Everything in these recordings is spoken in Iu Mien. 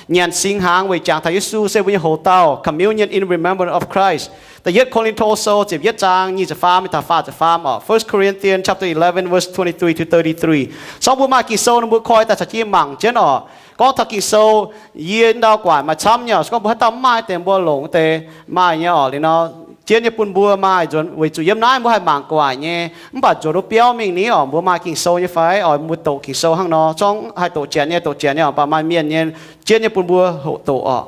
Nyanc singx hnaangx weic jangx taux Yesu se mbuo nyei hoc-dauh, communion in remembrance of Christ. Da'yietv Ko^lin^to Sou ziepc yietv zaang nyic ziepc faam mingh taux faah ziepc faam oc. First Corinthians chapter eleven, verse twenty-three to thirty-three. Se gorngv mbuo maaih Ging-Sou nor mbuo koi daaih caux jienv mangc jienv oc. Gorngv taux Ging-Sou, yie ndau guaaic maaih camv nyei oc. Se gorngv mbuo haaix dauh maaih deix mbuo longc deix maaih nyei oc. Liuz nor, jienv nyei bun mbuo maaih nzuonx, weic zuqc yiem naaiv mbuo haih mangc guaaic nyei. Mv baac nzuonx wuov biauv mingh ni oc, mbuo maaih Ging-Sou nyei fai oc, mbuo doqc Ging-Sou hnangv nor. Gorngv haih doqc janx nyei, doqc janx nyei oc, mv baac maaih mienh nyei jienv nyei bun mbuo hoqc doqc oc.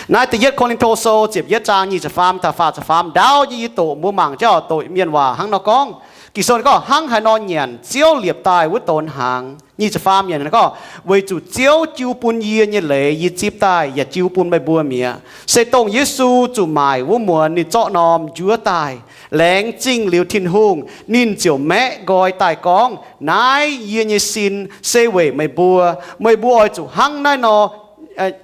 Naaiv da'yietv Ko^lin^to Sou ziepc yietv zaang nyic ziepc faam taux faah ziepc faam ndaauv nyei yie doqc mbuo mangc jienv oc, doqc mienh waac hnangv nor gorngv. Ging-Sou ninh gorngv, hnangv haaix nor nyanc Ziouv liepc daaih wuov donx hnaangx. Nyic ziepc faam yiemc ninh gorngv, weic zuqc Ziouv jiu bun yie nyei leiz yie zipv daaih yaac jiu bun meih mbuo mi'aqv. Se dongh Yesu zuqc maaic wuov muonz ninh zorqv norm njuov daaih, laengz zingh liuz Tin-Hungh, ninh ziouc maeqv nqoi daaih gorngv, naaiv yie nyei sin se weic meih mbuo. Meih mbuo oix zuqc hnangv naaiv nor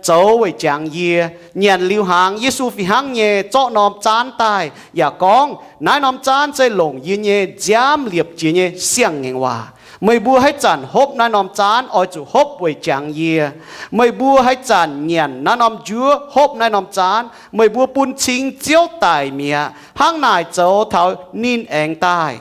zoux weic jangx yie. Nyanc liuz hnaangx, Yesu fih hnangv nyei zorqv norm zaanv daaih yaac gorngv, naaiv norm zaanv se longc yie nyei nziaamv liepc jiez nyei siang-ngaengc waac. Meih mbuo haaix zanc hopv naaiv norm zaanv oix zuqc hopv weic jangx yie. Meih mbuo haaix zanc nyanc naaiv norm njuov hopv naaiv norm zaanv, meih mbuo bun cing Ziouv daic mi'aqv. Hnangv naaic zoux taux ninh aengx daaih.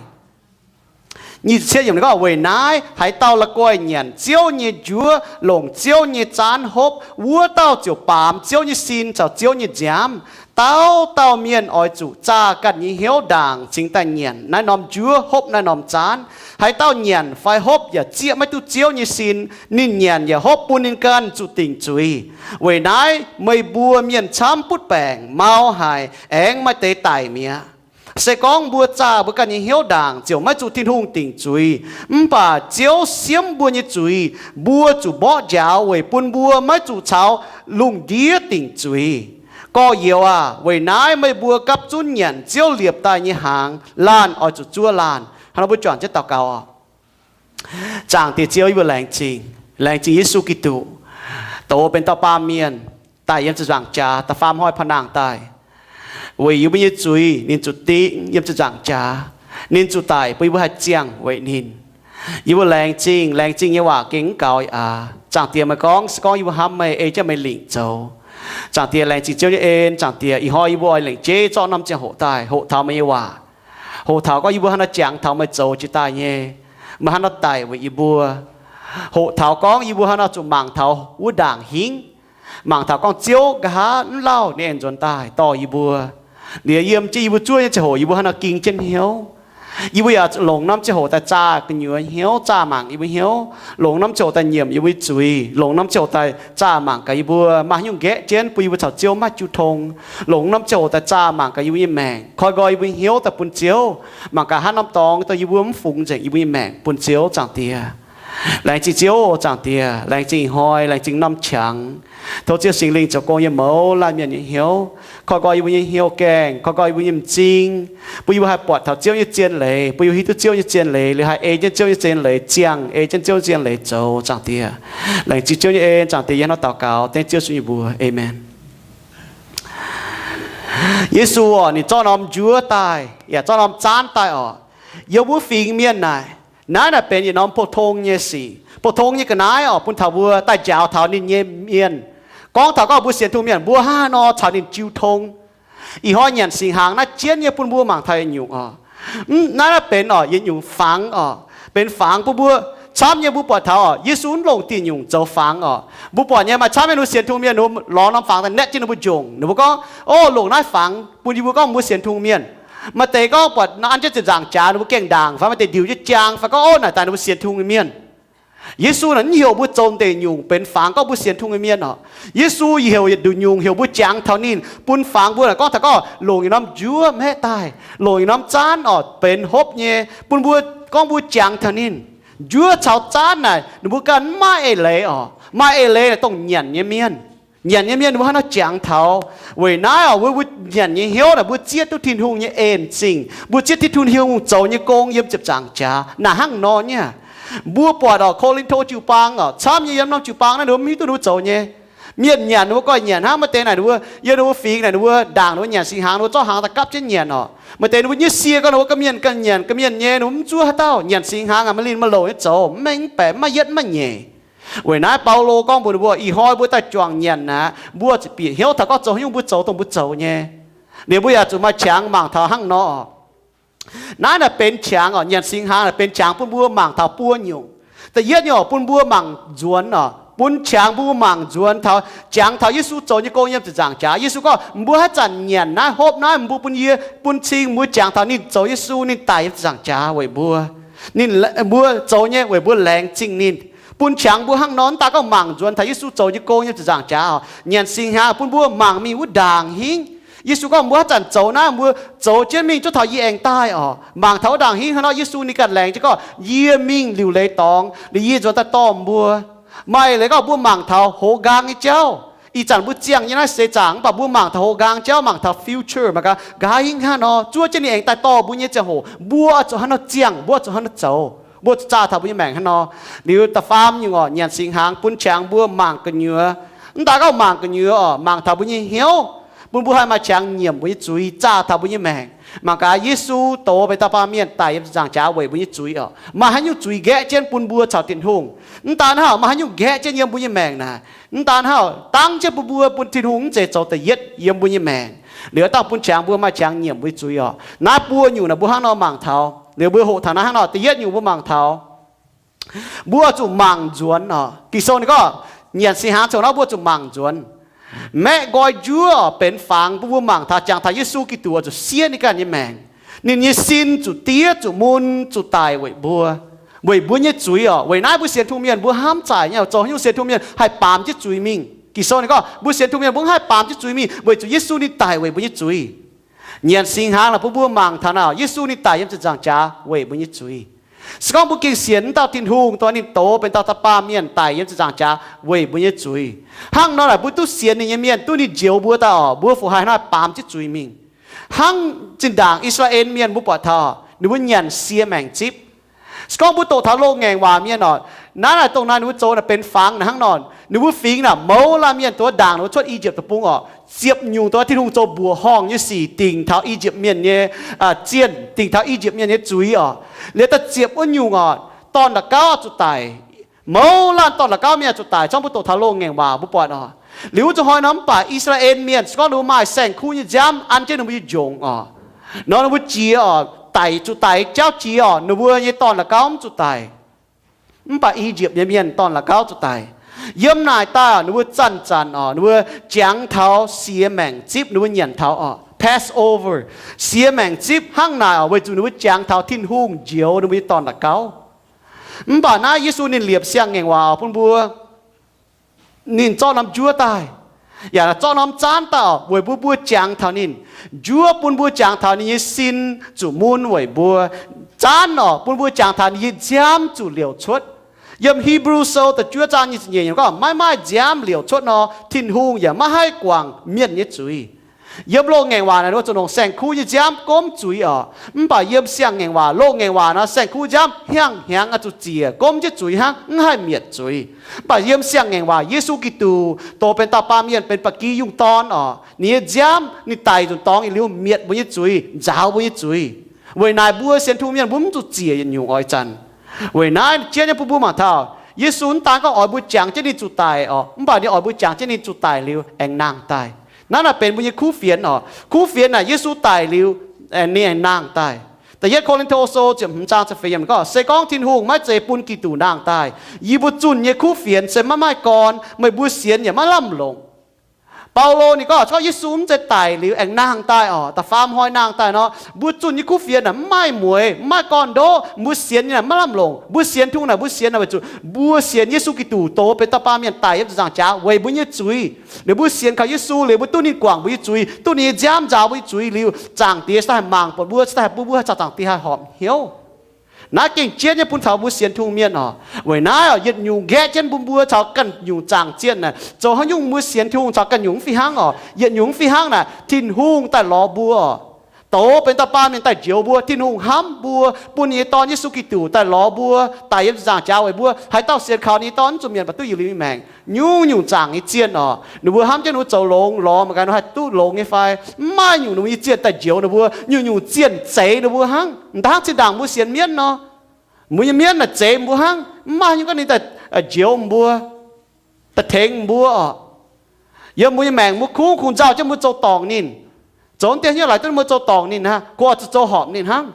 Nyic ziepc cietv yiemc ninh gorngv, weic naaiv haaix dauh la'guaih nyanc Ziouv nyei njuov, longc Ziouv nyei zaanv hopv, wuov dauh ziouc baamz Ziouv nyei sin caux Ziouv nyei nziaamv. Dauh dauh mienh oix zuqc zaah ganh nyei hnyouv ndaangc cingx daaih nyanc naaiv norm njuov hopv naaiv norm zaanv. Haaix dauh nyanc fai hopv yaac zieqv maiv duqv Ziouv nyei sin, ninh nyanc yaac hopv bun ninh ganh zuqc dingc zuiz. Weic naaiv meih mbuo mienh camv butv baengc, mau haic, aengx maaih deix daic mi'aqv. Se gorngv mbuo zaah mbuo ganh nyei hnyouv ndaangc ziouc maiv zuqc Tin-Hungh dingc zuiz. Mv baac Ziouv siemv mbuo nyei zuiz, mbuo zuqc mborqv njaaux weic bun mbuo maiv zuqc caux lungh ndiev dingc zuiz. Gorx-youz aah, weic naaiv meih mbuo gapv zunv nyanc Ziouv liepc daaih nyei hnaangx, laanh oix zuqc zuov laanh. Hnangv nor mbuo juangc jienv daux gaux oc. Zaangc Diex Ziouv, yie mbuo laengz zingh, laengz zingh Yesu Giduc, douz benx dauh baamh mienh, daic yiem ziepc nzaangc jaax, da'faam hnoi pa'nangh daaih, weic yie mbuo nyei zuiz ninh zuqc dingv yiem ziepc nzaangc jaax. Ninh zuqc daic bun yie mbuo haih ziangh weic ninh. Yie mbuo laengz zingh, laengz zingh nyei waac gengh mv gaux aqv. Zaangc Diex, meih gorngv, se gorngv yie mbuo hnamv meih, ei jienv meih lingc zoux. Zaangc Diex, laengz zingh Ziouv nyei en. Zaangc Diex, ih hnoi yie mbuo oix lengc jeiv zorqv norm ziangh hoc daaih hoqc taux meih nyei waac, hoqc taux gorngv yie mbuo hnangv haaix nor jangx taux meih zoux jiex daaih nyei, meih hnangv haaix nor daic weic yie mbuo. Hoqc taux gorngv yie mbuo hnangv haaix nor zuqc mangc taux wuov ndaangc hingv, mangc taux gorngv Ziouv nqa'haav mv lauh ninh aengx nzuonx daaih dorh yie mbuo. Liuz yiem jienv yie mbuo zuov nyei ziangh hoc yie mbuo hnangv haaix nor ging jienv hnyouv. Yie mbuo yaac longc norm ziangh hoc daaih zaah gu'nyuoz hnyouv, zaah mangc yie mbuo hnyouv, longc norm ziangh hoc daaih nyiemc yie mbuo nyei zuiz, longc norm ziangh hoc daaih zaah mangc gaax yie mbuo maaih haaix nyungc nqaeqv jienv bun yie mbuo caux Ziouv maiv jiu tong. Longc norm ziangh hoc daaih zaah mangc gaax yie mbuo nyei maengc, koi nqoi yie mbuo hnyouv daaih bun Ziouv, mangc gaax haaix norm dorngx dongh yie mbuo mv fungx nzengc yie mbuo nyei maengc bun Ziouv, Zaangc Diex. Laengz zingh Ziouv, Zaangc Diex, laengz zingh ih hnoi, laengz zingh norm qangx. Tov Ziouv Singx Lingh zoux gong yiem mouz laanh mienh nyei hnyouv, koi nqoi yie mbuo nyei hnyouv gaengh, koi nqoi yie mbuo nyei m'zing, bun yie mbuo haih buatc taux Ziouv nyei zien leiz, bun yie mbuo hiuv duqv Ziouv nyei zien leiz, liuz haih ei jienv Ziouv nyei zien leiz ziangh, ei jienv Ziouv nyei zien leiz zoux, Zaangc Diex. Laengz zingh Ziouv nyei en, Zaangc Diex, yie hnangv nor daux gaux dengv Ziouv Yesu nyei mbuox. Aamen. Yesu oc, ninh zorqv norm njuov daaih, yaac zorqv norm zaanv daaih oc. Yiem wuov fingx mienh naaic, naaiv naaic benx yietc norm pou-tong nyei sic, pou-tong nyei ga'naaiv oc, bun taux mbuo daaih njaaux taux ninh nyei mienh. Gorngv taux gorngv mbuo sienx Tin-Hungh mienh, mbuo hnangv haaix nor caux ninh jiu tong. Ih hnoi nyanc singx hnaangx naaiv jienv nyei bun mbuo mangc taux yietc nyungc oc. Naaiv naaiv benx oc, yietc nyungc fangx oc, benx fangx bun mbuo. Camv nyei mbuo buatc taux oc, Yesu mv longc diuh nyungc zoux fangx oc. Mbuo buatc nyei maaih camv nyei ninh mbuo sienx Tin-Hungh mienh, ninh mbuo lorz norm fangx daaih naetv jienv ninh mbuo njongc, ninh mbuo gorngv, o, longc naaiv fangx bun yie mbuo gorngv mbuo sienx Tin-Hungh mienh. Maaih deix gorngv buatc naaiv an jienv ziepc nzaangc jaax, ninh mbuo gaengh ndaangc fai maaih deix ndiux jienv jang fai gorngv, o, naaic daaih ninh mbuo sienx Tin-Hungh nyei mienh. Yesu naaic mv heuc mbuo zoux deic nyungc benx fangx gorngv mbuo sienx Tin-Hungh nyei mienh oc. Yesu heuc yietc nduqc nyungc heuc mbuo jangx taux ninh, bun fangx mbuo naaic gorngv taux gorngv longc yietc norm njuov maeqv daaih, longc yietc norm zaanv oc benx hopv nyei, bun mbuo gorngv mbuo jangx taux ninh. Njuov caux zaanv naaic ninh mbuo ganh mv maaih eix leiz oc. Maaih eix leiz naaic dongh nyanc nyei mienh. Nyanc nyei mienh ninh mbuo hnangv nor jangx taux. Weic naaiv oc, mbuo, mbuo nyanc nyei hnyouv naaic mbuo zieqv duqv Tin-Hungh nyei en-zingh, mbuo zieqv duqv Tin-Hungh zoux nyei gong yiem ziepc nzaangc jaax. Naaic hnangv nor nyei. Mbuo buatc oc, Ko^lin^to jiu-baang oc, camv nyei yiem norm jiu-baang naaiv ninh mbuo mv hiuv duqv ninh mbuo zoux nyei. Mienh nyanc ninh mbuo ganh nyanc hnangv, maaih deix naaic ninh mbuo, yiem ninh mbuo fingx naaic ninh mbuo ndaangc ninh mbuo nyanc singx hnaangx, ninh mbuo zorqv hnaangx daaih gapv jienv nyanc oc. Maaih deix ninh mbuo nyei sie gorngv ninh mbuo ganh mienh ganh nyanc ganh mienh nyei, ninh mbuo mv zuov haaix dauh, nyanc singx hnaangx aqv, maaih linh maaih louc nyei zoux, mv mengh mv baeqc, mv maaih yietv mv maaih nyeic. Weic naaiv Baulo gorngv mbuox ninh mbuo, ih hnoi mbuo daaih juangc nyanc aqv, mbuo ziouc bieqc hnyouv taux gorngv zoux haaix nyungc mbuo zoux dongh mbuo zoux nyei. Liuz mbuo yaac zuqc maaih qangx mangc taux hnangv nor. Naaiv naaic benx qangx oc, nyanc singx hnaangx naaic benx qangx bun mbuo mangc taux buo nyungc. Da'yietv nyungc oc, bun mbuo mangc nzuonx oc, bun qangx bun mbuo mangc nzuonx taux, jangx taux Yesu zoux nyei gong yiem ziepc nzaangc jaax. Yesu gorngv, mbuo haaix zanc nyanc naaiv, hopv naaiv, mbuo bun yie, bun cing mbuo jangx taux ninh zoux, Yesu ninh daic yiem ziepc nzaangc jaax weic mbuo. Ninh, mbuo zoux nyei weic mbuo laengz zingh ninh. Bun qangx mbuo hnangv nor, mv daaih gorngv mangc nzuonx taux Yesu zoux nyei gong yiem ziepc nzaangc jaax oc. Nyanc singx hnaangx bun mbuo mangc mingh wuov ndaangc hingv. Yesu gorngv, mbuo haaix zanc zoux naaiv, mbuo zoux jienv mingh zuov taux yie aengx daaih oc. Mangc taux wuov ndaangc hingv hnangv nor, Yesu ninh ganh laengz jienv gorngv, yie mingh liuc leiz dorngx, liuz yie nzuonx daaih dorh mbuo. Maaih leiz gorngv mbuo mangc taux hoz nqaang nyei jauv. Ih zanc mbuo ziangh nyei naaiv seix zaangc, mv baac mbuo mangc taux hoz nqaang jauv, mangc taux future, mangc gaax nqa'haav hingv hnangv nor, zuov jienv ninh aengx daaih dorh mbuo nyei ziangh hoc, mbuo oix zuqc hnangv nor ziangh, mbuo oix zuqc hnangv nor zoux, mbuo zuqc zaah taux mbuo nyei maengc hnangv nor. Liuz da'faam nyungc oc, nyanc singx hnaangx bun qangx mbuo mangc gu'nyuoz. Mv daaih gorngv mangc gu'nyuoz oc, mangc taux mbuo nyei hnyouv, bun mbuo haih maaih qangx nyiemc mbuo nyei zuiz, zaah taux mbuo nyei maengc. Mangc gaax, Yesu doz benx dauh baamh mienh daic yiem ziepc nzaangc jaax weic mbuo nyei zuiz oc. Maaih haaix nyungc zuiz nqaeqv jienv bun mbuo caux Tin-Hungh? Mv daan hnangv, maaih haaix nyungc nqaeqv jienv yiem mbuo nyei maengc naaic? Mv daan hnangv, dangv jienv bun mbuo, bun Tin-Hungh mv zeiz zoux da'yietv yiem mbuo nyei maengc. Liuz dangh bun qangx mbuo maaih qangx nyiemc mbuo nyei zuiz oc. Naaiv buo nyungc naaic mbuo hnangv nor mangc taux. Liuz mbuo hoqc taux naaiv hnangv nor, da'yietv nyungc mbuo mangc taux, mbuo zuqc mangc nzuonx oc. Ging-Sou ninh gorngv, nyanc singx hnaangx ziangh hoc nor mbuo zuqc mangc nzuonx. Maeqv nqoi njuov benx fangx bun mbuo mangc taux, jangx taux Yesu Giduc oix zuqc siev ninh ganh nyei maengc. Ninh nyei sin zuqc diev, zuqc mun, zuqc daic weic mbuo, weic mbuo nyei zuiz oc. Weic naaiv mbuo sienx Tin-Hungh mienh mbuo hnamv zaaic nyei oc, zoux haaix nyungc sienx Tin-Hungh mienh haih baamz jienv zuiz mingh. Ging-Sou ninh gorngv mbuo sienx Tin-Hungh mienh mbuo haih baamz jienv zuiz mingh weic zuqc Yesu ninh daic weic mbuo nyei zuiz. Nyanc singx hnaangx naaic bun mbuo mangc taux naaic, Yesu ninh daic yiem ziepc nzaangc jaax weic mbuo nyei zuiz. Se gorngv mbuo gengh sienx mv dauh Tin-Hungh, dongh ninh doz benx dauh dauh baamh mienh daic yiem ziepc nzaangc jaax weic mbuo nyei zuiz, hnangv nor naaic mbuo duqv sienx ninh nyei mienh, duqv ninh njoux mbuo daaih oc, mbuo fungc haih hnangv baamz jienv zuiz mingh. Hnangv zinh ndaangc I^saa^laa^en Mienh mbuo buatc taux ninh mbuo nyanc sie maengc zipv. Se gorngv mbuo doqc taux loz-ngaengc waac mienh oc, naaiv naaic dongh naaiv ninh mbuo zoux naaic benx fangx naaic hnangv nor, ninh mbuo fingx naaic mouz laanh mienh dongh ndaangc ninh mbuo cuotv I^yipv Deic-Bung oc, ziepc nyungc dongh Tin-Hungh zoux mbuoqc horngh nyei sic dingc taux I^yipv Mienh nyei zienh, dingc taux I^yipv Mienh nyei zuiz oc. Liuz da'ziepc wuov nyungc oc, dorn-la'gauv zuqc daic. Mouz laanh dorn-la'gauv mienh zuqc daic, se gorngv mbuo doqc taux loz-ngaengc waac mbuo buatc oc. Liuz wuov zanc hnoi nor mv baac I^saa^laa^en Mienh se gorngv ninh mbuo maaih saeng-kuv nyei nziaamv an jienv ninh mbuo nyei njongc oc, nor ninh mbuo jiex oc, daic zuqc daic jauv jiex oc, ninh mbuo nyei dorn-la'gauv mv zuqc daic. Mv baac I^yipv nyei mienh dorn-la'gauv zuqc daic. Yiem naaic daaih oc, ninh mbuo zanc-zanc oc, ninh mbuo jangx taux siex maengc zipv, ninh mbuo nyanc taux oc, Passover, siex maengc zipv hnangv naaic oc, weic zuqc ninh mbuo jangx taux Tin-Hungh njoux ninh mbuo nyei dorn-la'gauv. Mv baac naaiv Yesu ninh liepc siang-ngaengc waac oc bun mbuo. Ninh zorqv norm njuov daaih, yaac zorqv norm zaanv daaih oc, weic bun mbuo jangx taux ninh. Njuov bun mbuo jangx taux ninh nyei sin zuqc mun weic mbuo. Zaanv oc, bun mbuo jangx taux ninh nyei nziaamv zuqc liouc cuotv. Yiem Hipv^lu Sou da'juov zaang nyic ziepc nyeic gorngv, maiv maaih nziaamv liouc cuotv nor, Tin-Hungh yaac maiv haih guangc mienh nyei zuiz. Yiem loz-ngaengc waac naaic, ninh mbuo zuqc longc saeng-kuv nyei nziaamv gomv zuiz oc. Mv baac yiem siang-ngaengc waac, loz-ngaengc waac nor, saeng-kuv nziaamv hiaang-hnyangx oix zuqc ziec, gomv jienv zuiz hnangv, mv haih mietc zuiz. Mv baac yiem siang-ngaengc waac, Yesu Giduc doz benx dauh baamh mienh, benx ba'gi yungh dorn oc. Ninh nyei nziaamv, ninh daic nzunc dorngx yietc liuz mietc mbuo nyei zuiz, nzaaux mbuo nyei zuiz. Weic naaic mbuo sienx Tin-Hungh mienh mbuo mv zuqc ziec yietc nyungc oix zanc. Weic naaiv jienv nyei bun mbuo mangc taux, Yesu mv daan gorngv oix mbuo jangx jienv ninh zuqc daic oc, mv baac ninh oix mbuo jangx jienv ninh zuqc daic liuz aengx nangh daaih. Naaiv naaic benx mbuo nyei kuv fienx oc. Kuv fienx naaic Yesu daic liuz, ninh aengx nangh daaih. Da'yietv Ko^lin^to Sou ziepc hmz zaang ziepc feix yiemc gorngv, se gorngv Tin-Hungh maiv zeiz bun Giduc nangh daaih, yie mbuo zunh nyei kuv fienx se maiv maaih gorn, meih mbuo sienx yaac maiv lamh longc. Baulo ninh gorngv, gorngv Yesu mv zeiz daic liuz aengx nangh daaih oc, da'faam hnoi nangh daaih nor, mbuo zunh nyei kuv fienx naaic mv maaih mueiz, mv maaih gorn-ndoqv, mbuo sienx nyei naaic maiv lamh longc. Mbuo sienx Tin-Hungh naaic, mbuo sienx naaic weic zuqc mbuo sienx Yesu Giduc doz benx dauh baamh mienh daic yiem ziepc nzaangc jaax weic mbuo nyei zuiz. Liuz mbuo sienx kaux Yesu liuz, mbuo duqv ninh guangc mbuo nyei zuiz, duqv ninh nyei nziaamv nzaaux mbuo nyei zuiz liuz, Zaangc Diex se daaih haih mangc buatc mbuo, se daaih bun mbuo haih zaah zaangc Diex haih horpc hnyouv. Naaiv gengh jienv nyei bun taux mbuo sienx Tin-Hungh mienh oc. Weic naaiv oc, yietc nyungc nqaeqv jienv bun mbuo caux ganh nyungc zaangc zienh naaic, zoux haaix nyungc mbuo sienx Tin-Hungh caux ganh nyungc mv fih hnangv oc. Yietc nyungc mv fih hnangv naaic, Tin-Hungh daaih lorz mbuo oc. Doz benx dauh baamh mienh daaih njoux mbuo. Tin-Hungh hnamv mbuo, bun ninh nyei Dorn, Yesu Giduc, daaih lorz mbuo, daic yiem ziepc nzaangc jaax weic mbuo. Haaix dauh sienx kaux ninh nyei Dorn, mv zuqc mietc, mv baac duqv yietc liuz nyei maengc. Nyungc-nyungc zaangc nyei zienh oc, ninh mbuo hnamv jienv ninh mbuo zoux longx lorz, mangc gaax ninh mbuo haih duqv longx nyei fai? Mv maaih nyungc ninh mbuo nyei zienh daaih njoux ninh mbuo. Nyungc-nyungc zienh zeix ninh mbuo hnangv. M'daaih hnangv zinh ndaangc mbuo sienx mienv nor, mbuo nyei mienv naaic zeix mbuo hnangv. Mv maaih nyungc ganh ninh daaih njoux mbuo, daaih tengx mbuo oc. Yiem mbuo nyei maengc mbuo kungx kungx nzauh jienv mbuo zoux dorngc ninh. Zoux deix nyei laaix duqv mbuo zoux dorngc ninh aqv, guh oix zuqc zoux horpc ninh hnangv.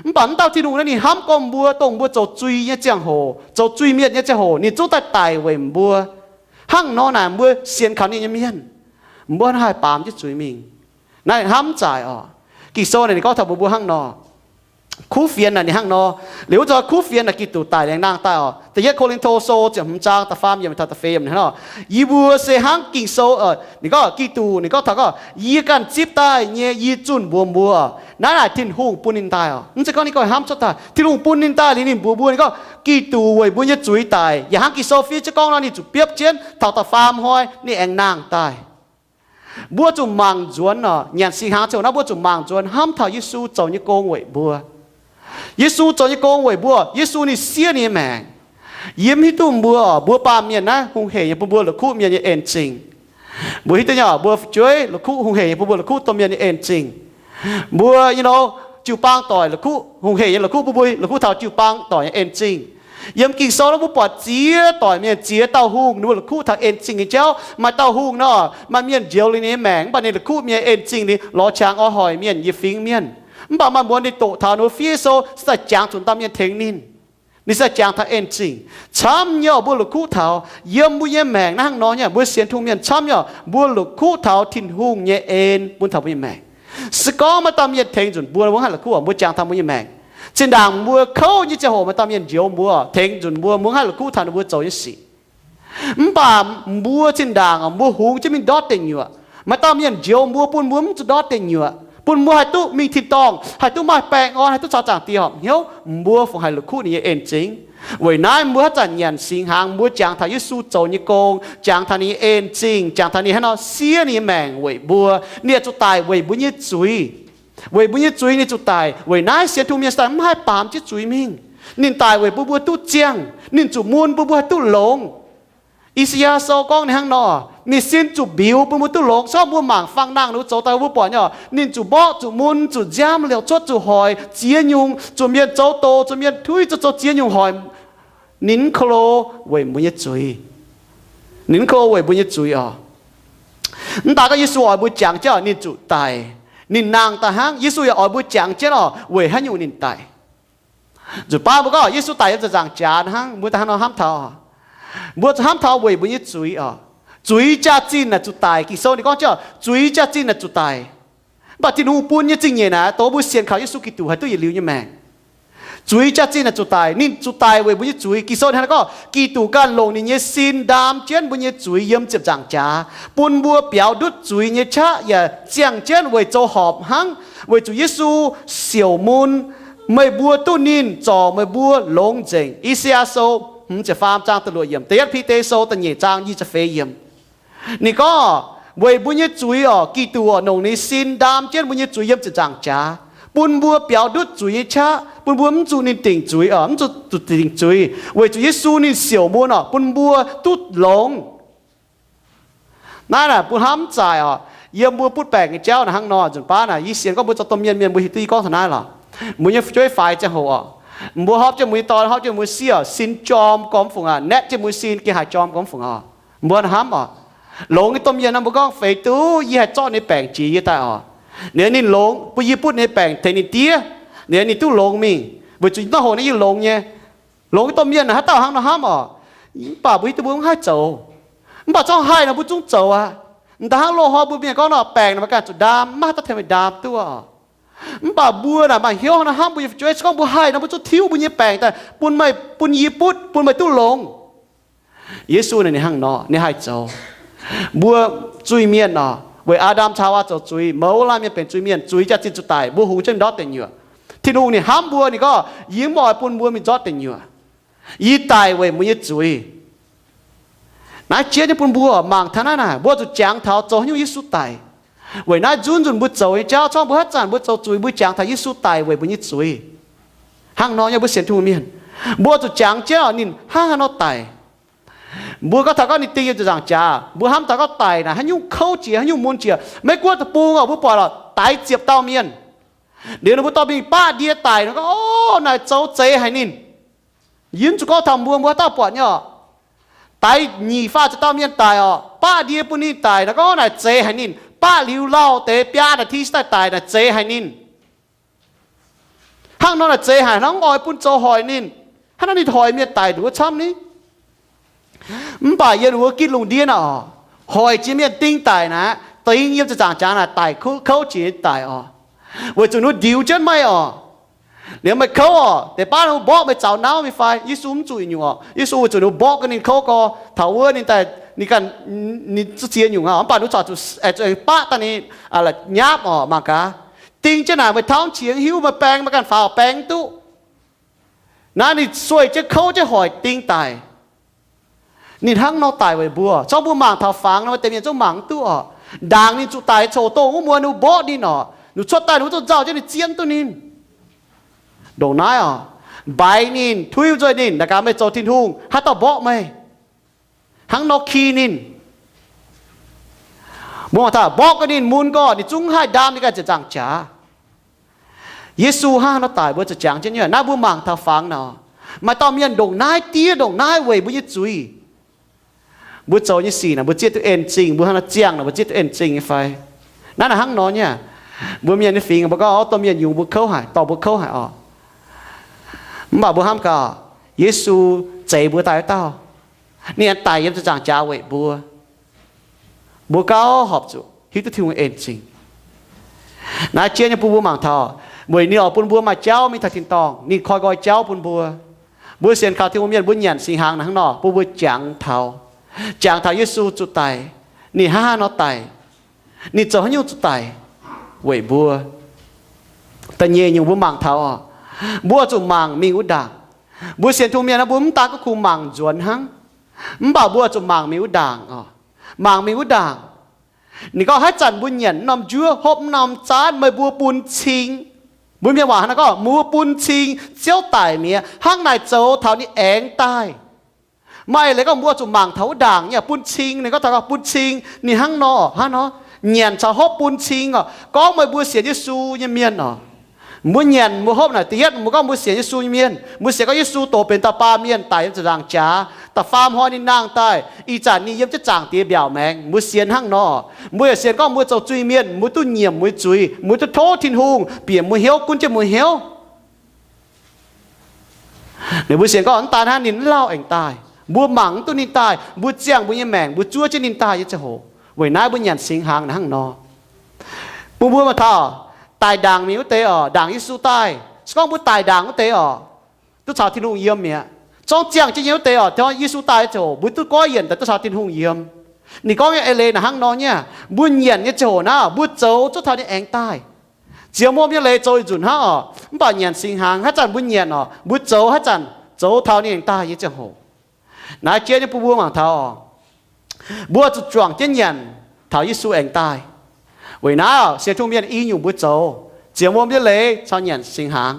Mv baac mv dauh Tin-Hungh naaiv ninh hnamv gorngv mbuo, dongh mbuo zoux zui nyei ziangh hoc, zoux zui mietc nyei ziangh hoc, ninh zungv daaih daic weic mbuo. Hnangv nor naaic mbuo sienx kaux ninh nyei mienh, mbuo haih baamz jienv zuiz mingh. Naaiv hnamv zaaic oc. Ging-Sou naaic ninh gorngv taux mbuo mbuo hnangv nor. Kuv fienx naaic ninh hnangv nor. Liuz wuov zanc kuv fienx naaic Giduc daic liuz nangh daaih oc. Da'yietv Ko^lin^to Sou ziepc hmz zaang da'faam yiemc taux da'feix yiemc hnangv nor, yie mbuo se hnangv Ging-Sou, ninh gorngv Giduc, ninh gorngv taux gorngv, yie ganh zipv daaih nyei yie zunh mbuox mbuo, naaiv naaic Tin-Hungh bun ninh daaih oc. Mv zeiz gorngv ninh ganh hnamv cuotv daaih, Tin-Hungh bun ninh daaih liuz ninh mbuox mbuo, ninh gorngv Giduc weic mbuo nyei zuiz daic. Yaac hnangv Ging-Sou fiev jienv gorngv nor, ninh zuqc biopv jienv taux da'faam hnoi ninh aengx nangh daaih. Mbuo zuqc mangc nzuonx oc, nyanc singx hnaangx ziouc naaiv mbuo zuqc mangc nzuonx hnamv taux Yesu zoux nyei gong weic mbuo. Yesu zoux nyei gong weic mbuo, Yesu ninh siev ninh nyei maengc. Yie mv hiuv duqv mbuo oc, mbuo baamh mienh naaiv hungh heic nyei bun mbuo la'kuqv mienh nyei en-zingh. Mbuo hiuv duqv nyei oc, mbuo fu'jueiv la'kuqv hungh heic nyei bun mbuo la'kuqv domh mienh nyei en-zingh. Mbuo, you know, jiu-baang doic la'kuqv hungh heic nyei la'kuqv bun mbuo la'kuqv taux jiu-baang doic nyei en-zingh. Yiem Ging-Sou naaiv mbuo buatc ziex doic mienh, ziex dauh hungh, ninh mbuo la'kuqv taux en-zingh nyei jauv. Maaih dauh hungh nor, maaih mienh njoux liuz ninh nyei maengc, mv baac ninh la'kuqv mienh en-zingh liuz lorz qangx oix hoic mienh, yietc fingx mienh. Mv baac maaih mbuo ninh doqc taux ninh mbuo fiev sou se daaih jangx zuqc dauh mienh tengx ninh. Ninh se daaih jangx taux en-zingh. Camv nyei oc, mbuo la'kuqv taux yiem mbuo nyei maengc naaiv hnangv nor nyei, mbuo sienx Tin-Hungh mienh camv nyei oc, mbuo la'kuqv taux Tin-Hungh nyei en bun taux mbuo nyei maengc. Se gorngv maaih dauh mienh tengx nzunc mbuo, mbuo haih la'kuqv oc, mbuo jangx taux mbuo nyei maengc. Zinh ndaangc mbuo kouv nyei ziangh hoc maaih dauh mienh njoux mbuo, tengx nzunc mbuo, mbuo haih la'kuqv taux ninh mbuo zoux nyei sic. Mv baac mbuo zinh ndaangc mbuo hungx jienv mingh ndortv deic nyuoqc. Maaih dauh mienh njoux mbuo, bun mbuo mv zuqc ndortv deic nyuoqc, bun mbuo haih duqv mingh tin-dorngh, haih duqv maaih baengh orn, haih duqv caux Zaangc Diex horpc hnyouv, mbuo fungc haih la'kuqv ninh nyei en-zingh. Weic naaiv mbuo haaix zanc nyanc singx hnaangx, mbuo jangx taux Yesu zoux nyei gong, jangx taux ninh nyei en-zingh, jangx taux ninh hnangv nor siev ninh nyei maengc weic mbuo. Ninh yaac zuqc daic weic mbuo nyei zuiz. Weic mbuo nyei zuiz ninh zuqc daic. Weic naaiv sienx Tin-Hungh mienh se daaih mv haih baamz jienv zuiz mingh. Ninh daic weic bun mbuo duqv ziangh. Ninh zuqc mun bun mbuo haih duqv longx. I^saa^yaa Sou gorngv ninh hnangv nor, ninh sin zuqc mbiuz bun mbuo duqv longx. Se gorngv mbuo mangc fangx nangh ninh mbuo zoux daaih, mbuo buatc nyei, ninh zuqc mborqv, zuqc mun, zuqc nziaamv, liouc cuotv, zuqc hoic, ziex nyungc, zuqc mienh zoux doz, zuqc mienh tuix, zuqc zoux ziex nyungc hoic. Ninh mv ko lo weic mbuo nyei zuiz. Ninh mv ko lo weic mbuo nyei zuiz oc. Mv daaih gorngv Yesu oix mbuo jangx jienv oc, ninh zuqc daic, ninh nangh daaih hnangv. Yesu yaac oix mbuo jangx jienv oc, weic haaix nyungc ninh daic. Nzunc baav mbuo gorngv Yesu daic yiem ziepc nzaangc jaax hnangv, mbuo daaih hnangv nor hnamv taux, mbuo zuqc hnamv taux weic mbuo nyei zuiz oc. Zuiz jaax-zinh naaic zuqc daic. Ging-Sou ninh gorngv jienv zuiz jaax-zinh naaic zuqc daic. Mv baac Tin-Hungh bun nyei zingh nyeic naaic, dongh mbuo sienx kaux Yesu Giduc haih duqv yietc liuz nyei maengc. Zuiz jaax-zinh naaic zuqc daic. Ninh zuqc daic weic mbuo nyei zuiz. Ging-Sou hnangv naaiv gorngv, Giduc ganh longc ninh nyei sin ndaam jienv mbuo nyei zuiz yiem ziepc nzaangc jaax, bun mbuo biaux ndutv zuiz nyei qaqv yaac ziangh jienv weic zoux horpc hnangv. Weic zuqc Yesu siouc mun, meih mbuo duqv ninh zorc meih mbuo longx nzengc. I^saa^yaa Sou hmz ziepc faam zaang da'luoqc yiemc, Da'yietv Bide Sou da'nyeic zaang nyic ziepc feix yiemc. Ninh gorngv, weic mbuo nyei zuiz oc, Giduc oc, longc ninh sin ndaam jienv mbuo nyei zuiz yiem ziepc nzaangc jaax, bun mbuo biaux ndutv zuiz nyei qaqv, bun mbuo mv zuqc ninh dingc zuiz oc, mv zuqc, zuqc dingc zuiz. Weic zuqc Yesu ninh siouc mun oc, bun mbuo duqv longx. Naaiv naaic mbuo hnamv zaaic oc. Yiem mbuo butv baengc nyei jauv naaic hnangv nor, nzunc baav naaic yie sienx gorngv mbuo zoux domh mienh mienh mbuo hiuv duqv yie gorngv taux naaiv lorqc. Mbuo nyei fu'jueiv faix ziangh hoc oc, mbuo hopv jienv mbuo nyei dorn, hopv jienv mbuo sieqv oc, sin jorm gormx fungc aqv, naetv jienv mbuo sin gengh haaix jorm gormx fungc oc. Mbuo hnamv oc, longx nyei domh mienh nor mbuo gorngv feix duqv yie haih zorqv ninh baengc jiex yie daaih oc. Ninh, ninh longx, bun yie butv ninh baengc tengx ninh diev, ninh, ninh duqv longx mingh, weic zuqc naaiv hoc naaiv yie longx nyei. Longx nyei domh mienh haaix dauh hnangv nor hnamv oc. Mv baac mbuo hiuv duqv mbuo mv haih zoux. Mv baac zorqv haih nor mbuo zungv zoux aqv. M'daaih hnangv loz-hnoi mbuo mienh gorngv nor, baengc naaic maaih ganh zuqc ndaam, maiv haaix dauh tengx meih ndaam duqv oc. Mv baac mbuo naaic maaih hnyouv hnangv nor hnamv mbuo nyei fu'jueiv, se gorngv mbuo haih nor mbuo zungv tiuv mbuo nyei baengc daaih bun meih, bun yie butv, bun meih duqv longx. Yesu naaic ninh hnangv nor, ninh haih zoux. Mbuo zuiz-mienh oc, weic Aa^ndam caux Haawaa zoux zuiz, mouz laanh mienh benx zuiz-mienh, zuiz jaax-zinh zuqc daic, mbuo hungx jienv ndortv deic nyuoqc. Tin-Hungh ninh hnamv mbuo, ninh gorngv, yie mv oix bun mbuo mingh ndortv deic nyuoqc. Yie daic weic mbuo nyei zuiz. Naaiv jiex nyei bun mbuo mangc taux naaiv naaic, mbuo zuqc jangx taux zoux haaix nyungc Yesu daic. Weic naaiv nzunc nzunc mbuo zoux nyei jauv, zorngv mbuo haaix zanc mbuo zoux zuiz, mbuo jangx taux Yesu daic weic mbuo nyei zuiz. Hnangv nor nyei mbuo sienx Tin-Hungh mienh, mbuo zuqc jangx jienv oc ninh hnangv haaix nor daic. Mbuo gorngv taux gorngv ninh ding yiem ziepc nzaangc jaax, mbuo hnamv taux gorngv daic naaic haaix nyungc kouv jiex, haaix nyungc mun jiex. Meiv Guoqv deic-bung oc, mbuo buatc oc, daix ziepc dauh mienh. Liuz ninh mbuo dorh mingh baqv ndie daic nor gorngv, o, naaic zoux zeix haic ninh. Yie mv zuqc gorngv taux mbuo, mbuo haaix dauh buatc nyei oc. Daix nyic faah ziepc dauh mienh daic oc, baqv ndie bun ninh daic. Naaiv gorngv naaic zeix haic ninh. Baqv liuz lauh deix biaa naaic ti daaih daic naaic zeix haic ninh. Hnangv nor naaic zeix haic, hnangv oix bun zoux hoic ninh. Hnangv naaiv ninh hoic mienh daic nduov camv ni. Mv baac yiem wuov gitv lungh ndiev naaic oc, hoic jiex mienh ding daic naaic, ding yiem ziepc nzaangc jaax naaic daic kouv jiex daic oc, weic zuqc ninh ndiux jienv meih oc. Liuz meih kouv oc, deix baav ninh mborqv meih zaux nauv mingh fai? Yesu mv zuqc nyungc oc. Yesu weic zuqc ninh mborqv gau ninh kouv gau, taux wuov ninh daaih, ninh ganh, ninh ziex nyungc oc. Mv baac ninh corc zuqc aengx baqv daaih ninh nyapv oc. Mangc gaax, ding jienv naaic meih tauv qiex hiuv, meih baeng meih ganh faaux baeng mv duqv. Naaiv ninh sueih jienv kouv jienv hoic ding daic. Ninh hnangv nor daic weic mbuo. Zorqv mbuo mangc taux fangx nor, maaih deix mienh zungv mangc mv duqv oc. Ndaangc ninh zuqc daic coc dongh wuov muonz ninh mbuo mborqv ninh oc. Ninh cuotv daaih ninh mbuo zungv nzauh jienv ninh, zien duqv ninh. Ndongc naaiv oc, mbaix ninh, tuiv nzuih ninh, naaic gaax meih zoux Tin-Hungh, haaix dauh mborqv meih? Hnangv nor ki ninh. Mbuo mangc taux mborqv gau ninh, mun gau ninh, zungv haih ndaam ninh ganh ziepc nzaangc jaax. Yesu hnangv nor daic mbuo zuqc jangx jienv nyei. Naaiv mbuo mangc taux fangx nor, maaih dauh mienh ndongc naaiv diev ndongc naaiv weic mbuo nyei zuiz. Mbuo zoux nyei sic naaic mbuo zieqv duqv en-zingh, mbuo hnangv nor ziangh naaic mbuo zieqv duqv en-zingh nyei fai? Naaiv naaic hnangv nor nyei. Mbuo mienh nyei fingx mbuo gorngv, o, domh mienh yungz mbuo kouv haic, dorh mbuo kouv haic oc. Mv baac mbuo hnamv gaax, Yesu zeix mbuo daaih wuov dauh, ninh aengx daic yiem ziepc nzaangc jaax weic mbuo. Mbuo gauh horpc zuqc hiuv duqv Tin-Hungh en-zingh. Naaiv jiex nyei bun mbuo mangc taux, weic ninh oix bun mbuo maaih jauv mingh taux tin-dorngh, ninh koi nqoi jauv bun mbuo. Mbuo sienx kaux Tin-Hungh mienh mbuo nyanc singx hnaangx naaic hnangv nor, bun mbuo jangx taux, jangx taux Yesu zuqc daic, ninh hnangv haaix nor daic, ninh zoux haaix nyungc zuqc daic weic mbuo. Da'nyeic nyungc mbuo mangc taux oc, mbuo zuqc mangc mingh wuov ndaangc. Mbuo sienx Tin-Hungh mienh naaiv mbuo mv daan gorngv kungx mangc nzuonx hnangv, mv baac mbuo zuqc mangc mingh wuov ndaangc oc. Mangc mingh wuov ndaangc, ninh gorngv haaix zanc mbuo nyanc norm njuov, hopv norm zaanv, meih mbuo bun cing. Mbuo mienh waac hnangv naaiv gorngv, mbuo bun cing, Ziouv daic mi'aqv. Hnangv naaic zoux taux ninh aengx daaih. Maaih leiz gorngv mbuo zuqc mangc taux wuov ndaangc nyei bun cing. Ninh gorngv taux bun cing ninh hnangv nor, hnangv nor, nyanc caux hopv bun cing oc. Gorngv meih mbuo sienx Yesu nyei mienh oc, mbuo nyanc mbuo hopv naaic, da'yietv mbuo gorngv mbuo sienx Yesu nyei mienh, mbuo sienx gorngv Yesu doqc benx dauh baamh mienh daic yiem ziepc nzangc jaax, da'faam hnoi ninh nangh daaih, ih zanc ninh yiem jienv Zaangc Diex mbiaauc maengx. Mbuo sienx hnangv nor. Mbuo yaac sienx gorngv mbuo zoux zuiz-mienh, mbuo duqv nyiemc mbuo nyei zuiz, mbuo duqv tov Tin-Hungh, bieqc mbuo hnyouv, gunv jienv mbuo hnyouv. Ninh mbuo sienx gorngv mv daan hnangv, ninh mv lauh aengx daaih. Mbuo mangc mv duqv ninh daaih, mbuo ziangh mbuo nyei maengc, mbuo zuov jienv ninh daaih nyei ziangh hoc. Weic naaiv mbuo nyanc singx hnaangx naaic hnangv nor. Bun mbuo mangc taux, daic ndaangc mingh wuov deix oc, ndaangc Yesu daaih. Se gorngv mbuo daic ndaangc wuov deix oc, duqv caux Tin-Hungh yiem mi'aqv. Zorngv ziangh jienv nyei wuov deix oc, taux Yesu daaih nyei ziangh hoc mbuo duqv goiv yienc daaih duqv caux Tin-Hungh yiem. Ninh gorngv nyei eix leiz naaic hnangv nor nyei. Mbuo nyanc nyei ziangh hoc naaiv, mbuo zoux zuov taux ninh aengx daaih. Ziangh mbuo nyei leiz zoux yietc nzunc hnangv oc, mv baac nyanc singx hnaangx haaix zanc mbuo nyanc oc, mbuo zoux haaix zanc zoux taux ninh aengx daaih nyei ziangh hoc. Naaiv jiex nyei bun mbuo mangc taux oc, mbuo zuqc juangc jienv nyanc taux Yesu aengx daaih. Weic naaiv oc, sienx Tin-Hungh mienh i nyungc mbuo zoux, ziangh mbuo nyei leiz caux nyanc singx hnaangx,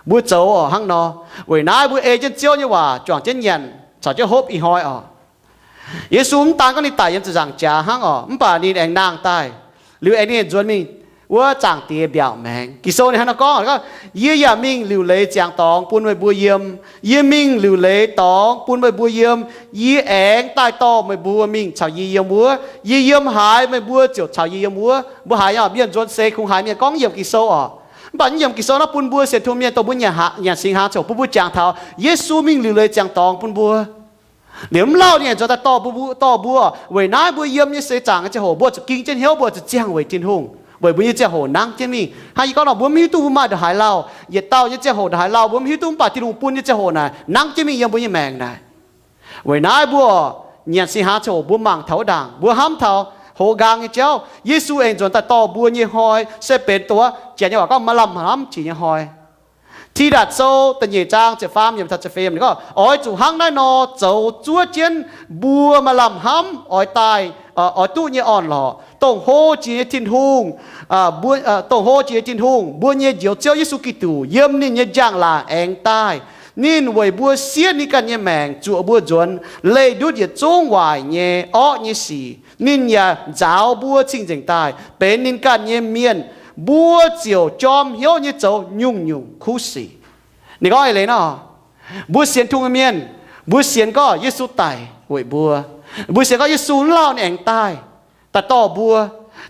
mbuo zoux oc hnangv nor. Weic naaiv mbuo ei jienv Ziouv nyei waac juangc jienv nyanc caux jienv hopv ih hnoi oc. Yesu mv daan gorngv ninh daic yiem ziepc nzaangc jaax hnangv oc, mv baac ninh aengx nangh daaih, liuz aengx ninh nzuonx mingh wuov Zaangc Diex mbiaauc maengx. Ging-Sou ninh hnangv nor gorngv, gorngv, Yie yaac mingh liuc leiz ziangx dorngx bun meih mbuo yiem. Yie mingh liuc leiz dorngx bun meih mbuo yiem. Yie aengx daaih dorh meih mbuo mingh caux yie yiem wuov. Yie yiem haaix, meih mbuo ziouc caux yie yiem wuov. Mbuo haiz nyei oc, mienh nzuonx seix kungx haiz mienh gorngv yiemc Ging-Sou oc. Mv baac yiem Ging-Sou naaiv bun mbuo sienx Tin-Hungh mienh dongh mbuo nyanc singx hnaangx ziouc bun mbuo jangx taux Yesu mingh liuc leiz ziangx dorngx bun mbuo. Liuz mv lauh ninh aengx nzuonx daaih dorh mbuo, dorh mbuo. Weic naaiv mbuo yiem nyei seix zaangc nyei ziangh hoc mbuo zuqc ging jienv hnyouv, mbuo zuqc ziangh weic Tin-Hungh, weic mbuo nyei ziangh hoc nangv jienv mingh. Hnangv yie gorngv nor, mbuo mv hiuv duqv mbuo maaih ndongc haaix lauh. Yietc dauh nyei ziangh hoc ndongc haaix lauh mbuo mv hiuv duqv, mv baac Tin-Hungh bun nyei ziangh hoc naaic nangv jienv mingh yiem mbuo nyei maengc naaic. Weic naaiv mbuo nyanc singx hnaangx ziangh hoc mbuo mangc taux wuov ndaangc, mbuo hnamv taux hoz nqaang nyei jauv. Yesu aengx nzuonx daaih dorh mbuo nyei hnoi se benx dongh wuov janx nyei waac gorngv maaih lamh hnamv jiex nyei hnoi. Tidatc Sou da'nyeic zaang ziepc faam yiemc taux ziepc feix yiemc ninh gorngv, Oix zuqc hnangv naaiv nor zoux zuov jienv mbuo maaih lamh hnamv oix daaih, oix duqv nyei orn-lorqc, dongh hlo jiex nyei Tin-Hungh, dongh hlo jiex nyei Tin-Hungh, mbuo nyei Njoux Ziouv Yesu Giduc, yiem ninh nyei njang-laangc aengx daaih. Ninh weic mbuo siev ninh ganh nyei maengc zuoqc mbuo nzuonx leih ndutv yietc zungv waaic nyei orqv nyei sic. Ninh yaac nzaaux mbuo cing-nzengc daaih benx ninh ganh nyei mienh, mbuo ziouc jorm hnyouv nyei zoux nyungc-nyungc kuv sic. Ninh gorngv eix leiz nor, mbuo sienx Tin-Hungh nyei mienh, mbuo sienx gorngv Yesu daic weic mbuo. Mbuo sienx gorngv Yesu mv lauh ninh aengx daaih, daaih dorh mbuo.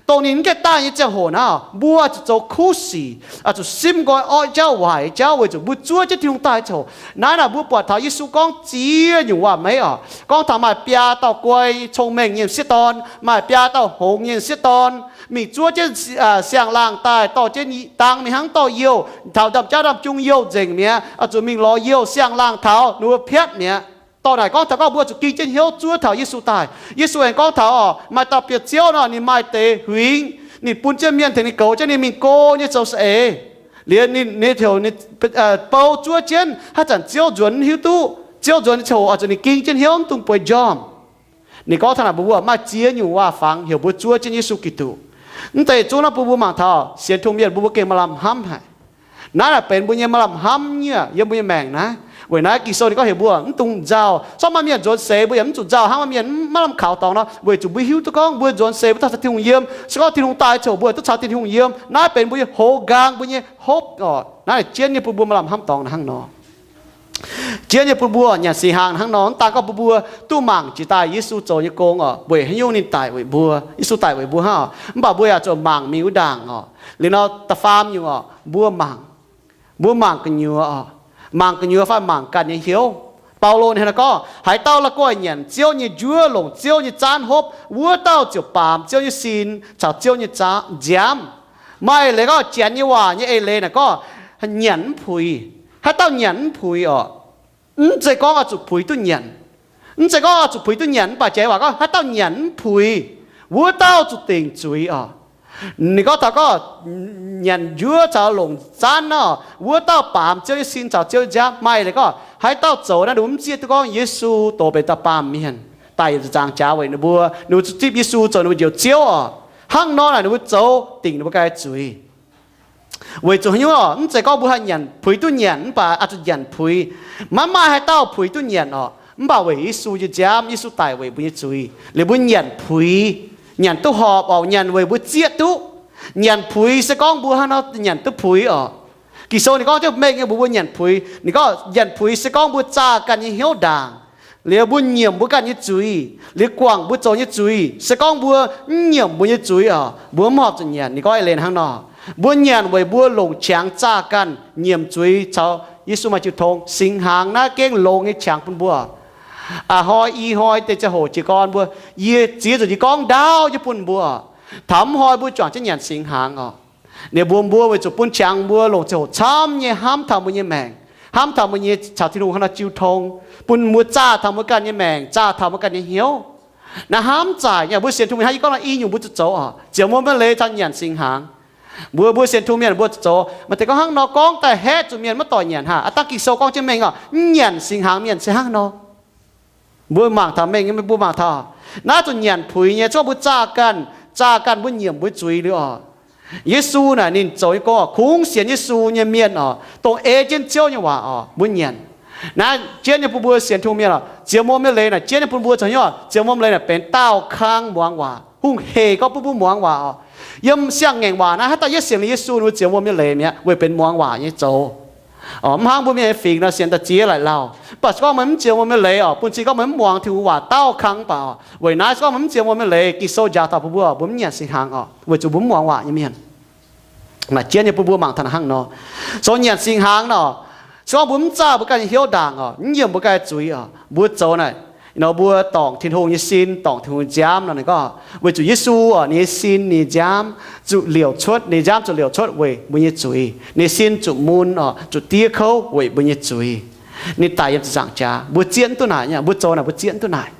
Dongh ninh mv gaengh daaih nyei ziangh hoc naaiv, mbuo zuqc zoux kuv sic, zuqc simv nqoi orqv jauv waaic jauv weic zuqc mbuo zuov jienv Tin-Hungh daaih ziangh hoc. Naaiv naaic mbuo buatc taux Yesu gorngv ziex nyungc waac-meiv oc. Gorngv taux maaih biaa dauh guai cong-mengh nyei m'sieqv dorn, maaih biaa dauh hngongx nyei m'sieqv dorn, mingh zuov jienv siang-laangh daaih dorh jienv dang mingh hnangv dorh youh, taux ndaamv-jaav ndaamv-jung youh nzengc mi'aqv, zuqc mingh lorz youh siang-laangh taux ninh mbuo piatv mi'aqv. Dorh naaic gorngv taux gorngv mbuo zuqc ging jienv hnyouv zuov taux Yesu daaih. Yesu aengx gorngv taux oc, maaih dauh bieqc Ziouv nor, ninh maaih deix huingx, ninh bun jienv mienh tengx ninh goux jienv ninh mingh go nyei zoux saeng-eix. Liuz ninh, ninh heuc ninh bou zuov jienv, haaix zanc Ziouv nzuonx mv hiuv duqv. Ziouv nzuonx nyei ziangh hoc zuqc ninh ging jienv hnyouv mv dungx bueix njormh. Ninh gorngv taux naaic mbuox mbuo maaih ziex nyungc waac-fangx heuc mbuo zuov jienv Yesu Giduc. Mv deix zungv naaiv bun mbuo mangc taux sienx Tin-Hungh mienh mbuo, mbuo gengh maaih lamh hnamv haic. Naaiv naaic benx mbuo nyei maaih lamh hnamv nyei yiem mbuo nyei maengc naaiv. Weic naaiv Ging-Sou ninh gorngv heuc mbuo mv dungx nzauh. Zorqv maaih mienh nzuonx seix mbuo yaac mv zuqc nzauh hnangv maaih mienh maiv lamh kaux dorngx nor, weic zuqc mbuo hiuv duqv gorngv mbuo nzuonx seix mbuo caux Tin-Hungh yiem. Se gorngv Tin-Hungh daaih ziangh hoc mbuo duqv caux Tin-Hungh yiem. Naaiv benx mbuo nyei hoz nqaang, mbuo nyei hope oc. Naaiv naaic jienv nyei bun mbuo maaih lamh hnamv dorngx hnangv nor. Jienv nyei bun mbuo nyanc singx hnaangx hnangv nor, mv daan gorngv bun mbuo duqv mangc jiex daaih Yesu zoux nyei gong oc, weic haaix nyungc ninh daic weic mbuo, Yesu daic weic mbuo hnangv oc, mv baac mbuo yaac zuqc mangc mingh wuov ndaangc oc. Liuz nor da'faam nyungc oc, mbuo mangc, mbuo mangc gu'nyuoz oc, mangc gu'nyuoz fai mangc ganh nyei hnyouv. Baulo ninh hnangv naaiv gorngv, haaix dauh la'guaih nyanc Ziouv nyei njuov, longc Ziouv nyei zaanv hopv, wuov dauh ziouc baamz Ziouv nyei sin caux Ziouv nyei nziaamv. Maaih eix leiz gorngv, Janx nyei waac nyei eix leiz naaic gorngv, nyanc mv puix. Haaix dauh nyanc mv puix oc, mv zeiz gorngv oix zuqc puix duqv nyanc. Mv zeiz gorngv oix zuqc puix duqv nyanc, mv baac Janx waac gorngv haaix dauh nyanc mv puix, wuov dauh zuqc dingc zuiz oc. Ninh gorngv taux gorngv nyanc njuov caux longc zaanv nor, wuov dauh baamz Ziouv nyei sin caux Ziouv nyei nziaamv. Maaih eix leiz gorngv haaix dauh zoux naaiv, ninh mbuo mv zieqv duqv gorngv Yesu dox benx dauh baamh mienh daic yietc nzaangc jaax weic ninh mbuo, ninh mbuo zuqc zipv Yesu zoux ninh mbuo Njoux Ziouv oc. Hnangv nor naaic ninh mbuo zoux dingc ninh mbuo ganh nyei zuiz. Weic zuqc haaix nyungc oc? Mv zeiz gorngv mbuo haih nyanc, puix duqv nyanc, mv baac oix zuqc nyanc puix. Maiv maaih haaix dauh puix duqv nyanc oc. Mv baac weic Yesu nyei nziaamv, Yesu daic weic mbuo nyei zuiz, liuz mbuo nyanc puix, nyanc duqv horpc oc, nyanc weic mbuo zieqv duqv. Nyanc puix se gorngv mbuo hnangv nor nyanc duqv puix oc. Ging-Sou ninh gorngv jienv mengh nyei mbuox mbuo nyanc puix. Ninh gorngv nyanc puix se gorngv mbuo zaah ganh nyei hnyouv ndaangc, liuz mbuo nyiemc mbuo ganh nyei zuiz, liuz guangc mbuo zoux nyei zuiz. Se gorngv mbuo mv nyiemc mbuo nyei zuiz oc, mbuo mv horpc zuqc nyanc. Ninh gorngv eix leiz hnangv nor, mbuo nyanc weic mbuo longc qangx zaah ganh nyiemc zuiz caux Yesu maaih jiu tong. Singx hnaangx naaiv gengh longx nyei qangx bun mbuo. A'hnoi i hnoi deix ziangh hoc jiez gorn mbuo, yie ziex nzunc yie gorngv ndaauv nyei bun mbuo. Taux mv hnoi mbuo juangc jienv nyanc singx hnaangx oc. Ninh mbuox mbuo weic zuqc bun qangx mbuo longc ziangh hoc camv nyei hnamv taux mbuo nyei maengc, hnamv taux mbuo nyei caux Tin-Hungh hnangv nor jiu tong, bun mbuo zaah taux mbuo ganh nyei maengc, zaah taux mbuo ganh nyei hnyouv. Naaiv hnamv zaaic nyei, mbuo sienx Tin-Hungh mienh hnangv yie gorngv nor i nyungc mbuo zuqc zoux oc. Ziouc muoz mienh leiz caux nyanc singx hnaangx. Mbuo, mbuo sienx Tin-Hungh mienh mbuo zuqc zoux. Maaih deix gorngv hnangv nor gorngv daaih haeqv zuqc mienh maiv doic nyanc hnangv. Aa, dangh Ging-Sou gorngv jienv mengh oc, mv nyanc singx hnaangx mienh se hnangv nor. Mbuo mangc taux mengh, mbuo mangc taux naaiv zuqc nyanc puix nyei, se gorngv mbuo zaah ganh, zaah ganh mbuo nyiemc mbuo nyei zuiz liuz oc. Yesu naaic ninh zoux nyei gong oc, kungx sienx Yesu nyei mienh oc, dongh ei jienv Ziouv nyei waac oc, mbuo nyanc. Naaiv jienv nyei bun mbuo sienx Tin-Hungh mienh oc, ziouc muoz mienh leiz naaic jienv nyei bun mbuo zoux nyei oc, ziouc muoz mienh leiz naaic benx daauh kang muangx waac. Hungh heic gorngv bun mbuo muangx waac oc. Yiem siang-ngaengc waac naaiv, haaix dauh yietv sienx liuz Yesu, ninh mbuo ziouc muoz mienh leiz mi'aqv, weic benx muangx waac nyei zoux. Mv hnangv mbuo mienh nyei fingx nor sienx daaih ziex laaic lauh. Mv baac se gorngv meih mv ziouc muoz mienh leiz oc, bun cing gorngv meih mv muangx Tin-Hungh waac daauh kang mv baac oc. Weic naaiv se gorngv meih mv ziouc muoz mienh leiz, Ging-Sou njaaux taux bun mbuo oc, mbuo mv nyanc singx hnaangx oc, weic zuqc mbuo mv muangx waac nyei mienh. Naaic jienv nyei bun mbuo mangc taux naaic hnangv nor. Zoux nyanc singx hnaangx nor, se gorngv mbuo mv zaah mbuo ganh nyei hnyouv ndaangc oc, mv nyiemc mbuo ganh nyei zuiz oc, mbuo zoux naaic nor mbuo dorngc Tin-Hungh nyei sin, dorngc Tin-Hungh nziaamv nor, ninh gorngv weic zuqc Yesu oc, ninh nyei sin, ninh nziaamv zuqc liouc cuotv, ninh nziaamv zuqc liouc cuotv weic mbuo nyei zuiz. Ninh sin zuqc mun oc, zuqc diev kouv weic mbuo nyei zuiz. Ninh daic yiem ziepc nzaangc jaax, mbuo zieqv duqv naaic nyei, mbuo zoux naaic mbuo zieqv duqv naaic.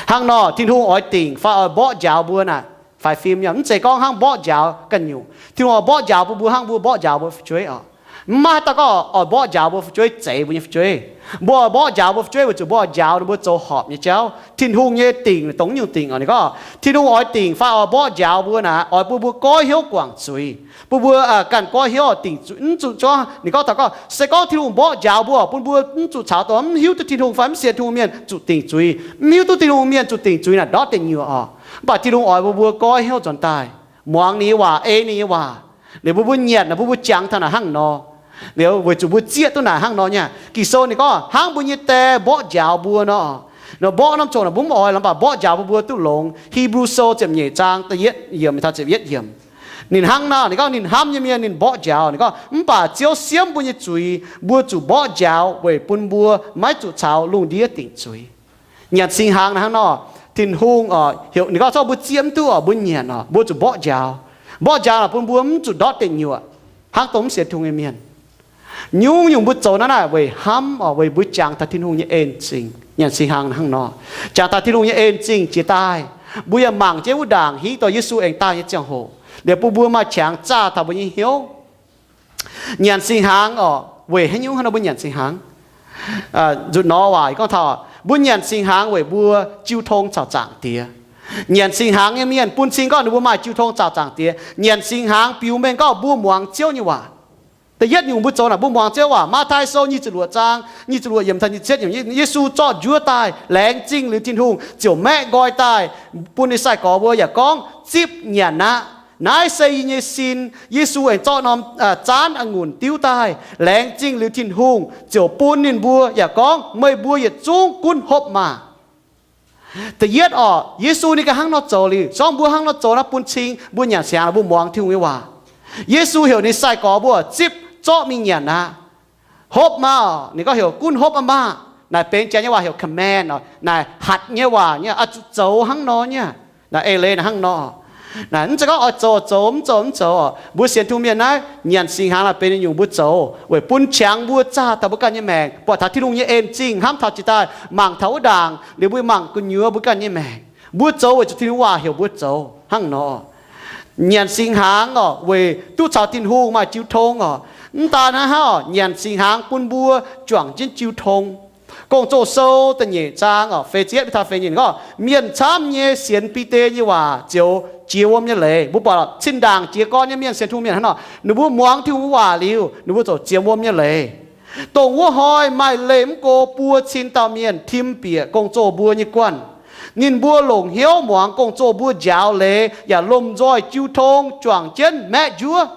Hnangv nor Tin-Hungh oix dingc fai oix mborqv njaaux mbuo naaic, faix fim nyei. Mv zeiz gorngv hnangv mborqv njaaux ganh nyungc. Tin-Hungh oix mborqv njaaux bun mbuo hnangv mbuo mborqv njaaux mbuo fu'jueiv oc. Mv maaih haaix dauh gorngv oix mborqv njaaux mbuo fu'jueiv, zeix mbuo nyei fu'jueiv. Mbuo oix mborqv njaaux mbuo fu'jueiv weic zuqc mbuo oix njaaux ninh mbuo zoux horpc nyei jauv. Tin-Hungh nyei dingc dongh nyungc dingc oc. Ninh gorngv Tin-Hungh oix dingc fai oix mborqv njaaux mbuo naaic, oix bun mbuo goiv hnyouv guangc zuiz, bun mbuo ganh goiv hnyouv dingc zuiz. Mv zuqc gorngv, ninh gorngv taux gorngv se gorngv Tin-Hungh mborqv njaaux mbuo, bun mbuo mv zuqc caux dongh mv hiuv duqv Tin-Hungh fai mv sienx Tin-Hungh mienh zuqc dingc zuiz. Mv hiuv duqv Tin-Hungh mienh zuqc dingc zuiz naaic ndortv deic nyuoqc oc. Mv baac Tin-Hungh oix bun mbuo goiv hnyouv nzuonx daaih, muangx ninh nyei waac, ei ninh nyei waac. Liuz bun mbuo nyanc naaic, bun mbuo jangx taux naaic hnangv nor. Liuz weic zuqc mbuo zieqv duqv naaic hnangv nor nyei. Ging-Sou ninh gorngv hnangv mbuo nyei Die mborqv njaaux mbuo nor, Nor mborqv norm zong naaic mbuo mv oix, mv baac mborqv njaaux bun mbuo duqv longx. Hipv^lu Sou ziepc nyeic zaang da'yietv yiemc taux ziepc yietv yiemc. Ninh hnangv naaiv, ninh gorngv ninh hnamv nyei mienh ninh mborqv njaaux. Ninh gorngv, mv baac Ziouv siemv mbuo nyei zuiz, mbuo zuqc mborqv njaaux weic bun mbuo maiv zuqc caux lungh ndiev dingc zuiz. Nyanc singx hnaangx naaiv hnangv nor, Tin-Hungh oc, heuc ninh gorngv zorqv mbuo zieqv mv duqv oc, mbuo nyanc oc, mbuo zuqc mborqv njaaux. Mborqv njaaux naaic bun mbuo mv zuqc ndortv deic nyuoqc, hnangv dongh mv sienx Tin-Hungh nyei mienh. Nyungc-nyungc mbuo zoux naaiv naaic weic hnamv oc, weic mbuo jangx taux Tin-Hungh nyei en zingh. Nyanc singx hnaangx hnangv nor, jangx taux Tin-Hungh nyei en zingh jiex daaih, mbuo yaac mangc jienv wuov ndaangc hingv dorh Yesu aengx daaih nyei ziangh hoc, liuz bun mbuo maaih qangx zaah taux mbuo nyei hnyouv. Nyanc singx hnaangx oc, weic haaix nyungc hnangv nor mbuo nyanc singx hnaangx? Nzutc nor waac gorngv taux mbuo nyanc singx hnaangx weic mbuo jiu tong caux Zaangc Diex. Nyanc singx hnaangx nyei mienh bun cing gorngv ninh mbuo maaih jiu tong caux Zaangc Diex. Nyanc singx hnaangx biux mengh gorngv mbuo muangx Ziouv nyei waac. Da'yietv nyungc mbuo zoux naaic mbuo muangx Ziouv waac. Matv^taai Sou nyic ziepc luoqc zaang nyic ziepc luoqc yiemc taux nyic ziepc yietv yiemc, Yesu zorqv njuov daaih, laengz zingh liuz Tin-Hungh, ziouc maeqv nqoi daaih bun ninh sai-gorx mbuo yaac gorngv, zipv nyanc aqv. Naaiv se yie nyei sin. Yesu aengx zorqv norm zaanv a'ngunc diuv daaih, laengz zingh liuz Tin-Hungh, ziouc bun ninh mbuo yaac gorngv, meih mbuo yietc zungv gunv hopv maah! Da'yietv oc, Yesu ninh ganh hnangv nor zoux liuz, se gorngv mbuo hnangv nor zoux naaiv bun cing mbuo nyanc singx hnaangx mbuo muangx Tin-Hungh nyei waac. Yesu heuc ninh sai-gorx mbuo zipv zorqv mingh nyanc aqv. Hopv maah! Ninh gorngv heuc gunv hopv aqv maah! Naaic benx Janx nyei waac heuc command oc. Naaic hatc nyei waac nyei, oix zuqc zoux hnangv nor nyei. Naaic eix leiz naaic hnangv nor. Naaic mv zeiz gorngv oix zoux zoux, mv zoux mv zoux oc. Mbuo sienx Tin-Hungh mienh naaiv nyanc singx hnaangx naaic benx nyungc mbuo zoux weic bun qangx mbuo zaah taux mbuo ganh nyei maengc, buatc taux Tin-Hungh nyei en zingh hnamv taux jiex daaih, mangc taux wuov ndaangc liuz mbuo mangc gu'nyuoz mbuo ganh nyei maengc. Mbuo zoux weic zuqc Tin-Hungh waac heuc mbuo zoux hnangv nor. Nyanc singx hnaangx oc, weic duqv caux Tin-Hungh maaih jiu tong oc. Mv daan hnangv, hnangv oc, nyanc singx hnaangx bun mbuo juangc jienv jiu tong. Gong-Zoh Sou da'nyeic zaang oc, feix ziepc yietv mingh taux feix nyeic gorngv, mienh camv nyei sienx Bide nyei waac ziouc jiex wuom nyei leiz. Mbuo buatc cin-ndaangc jiez gorn nyei mienh, sienx Tin-Hungh mienh hnangv nor, ninh mbuo muangx Tin-Hungh waac liuz, ninh mbuo ziouc jiex wuom nyei leiz. Dongh wuov hnoi maaih leih mv go buo cin dauh mienh tim bieqc gong-zoh mbuo nyei guanh. Ninh mbuo longc hnyouv muangx gong-zoh mbuo njaaux leiz yaac lomh nzoih jiu tong juangc jienv maeqv njuov.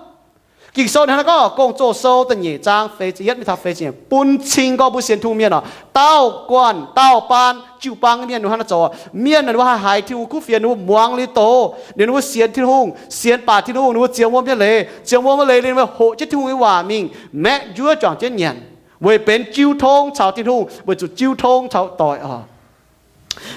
Ging-Sou hnangv naaiv gorngv, Gong-Zoh Sou da'nyeic zaang feix ziepc yietv mingh taux feix ziepc nyeic bun cing gorngv mbuo sienx Tin-Hungh mienh oc, dauh guanh dauh baan jiu-baang mienh ninh mbuo hnangv naaiv zoux. Mienh ninh mbuo haih haiz Tin-Hungh kuv fienx, ninh mbuo muangx liuz doz, ninh mbuo sienx Tin-Hungh, sienx baac Tin-Hungh, ninh mbuo jiex wuom nyei leiz, jiex wuom nyei leiz ninh mbuo hoqc jienv Tin-Hungh nyei waac mingh maeqv njuov juangc jienv nyanc, weic benx jiu tong caux Tin-Hungh, weic zuqc jiu tong caux doic oc.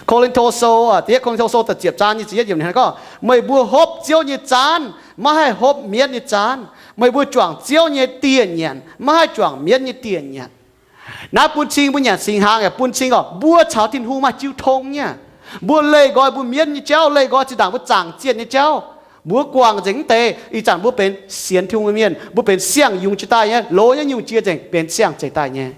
Ko^lin^to Sou, da'yietv Ko^lin^to Sou da'ziepc zaang nyic ziepc yietv yiemc ninh gorngv, meih mbuo hopv Ziouv nyei zaanv, maiv haih hopv mienv nyei zaanv. Meih mbuo juangc Ziouv nyei dieh nyanc, maiv haih juangc mienv nyei dieh nyanc. Naaiv bun cing mbuo nyanc singx hnaangx yaac bun cing gorngv mbuo caux Tin-Hungh maaih jiu tong nyei aqv. Mbuo leih nqoi mbuo mienv nyei jauv, leih nqoi zinh ndaangc mbuo zaangc zienh nyei jauv. Mbuo guangc nzengc mv deix, ih zanc mbuo benx sienx Tin-Hungh nyei mienh, mbuo benx siang-yungz jiex daaih nyei, loz nyei nyungc jiex nzengc benx siang-zengc daaih nyei.